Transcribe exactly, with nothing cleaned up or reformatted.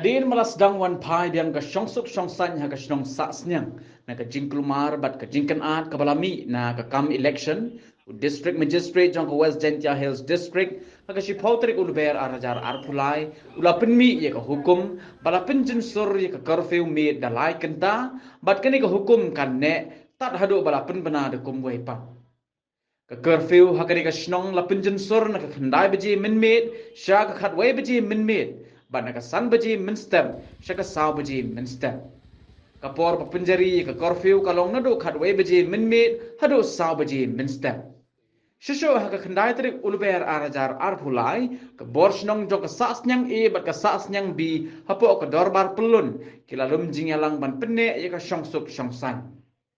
Hadien ba la sdang wan phai biang ka shongsuk shongsaiñ ha ka shnong Sahsniang na ka jingkulmar bad ka jingkynad kaba la mih na ka kam election, u District Magistrate jong ka West Jaintia Hills District ha ka shiphew tarik u Lber ar hajar arphew lai u la pynmih ïa ka hukum ba la pynjynsur ïa ka curfew miet da lai kynta, bad kane ka hukum kan neh tad haduh ba la pynbna da kumwei pat. Ka curfew ha kane ka shnong la pynjynsur na ka khyndai baje mynmiet sha ka khatwei baje mynmiet, bad na ka san baje mynstep sha ka saw baje mynstep. Ka por ba pynjari ïa ka curfew ka long naduh khatwei baje mynmiet haduh saw baje mynstep. Shuh shuh ha ka khyndai tarik u Lber ar hajar arphew lai, ka bor shnong jong ka Sahsniang A bad ka Sahsniang B hapoh ka dorbar pyllun ki la lum jingïalang ban pynneh ïa ka shongsuk shongsaiñ.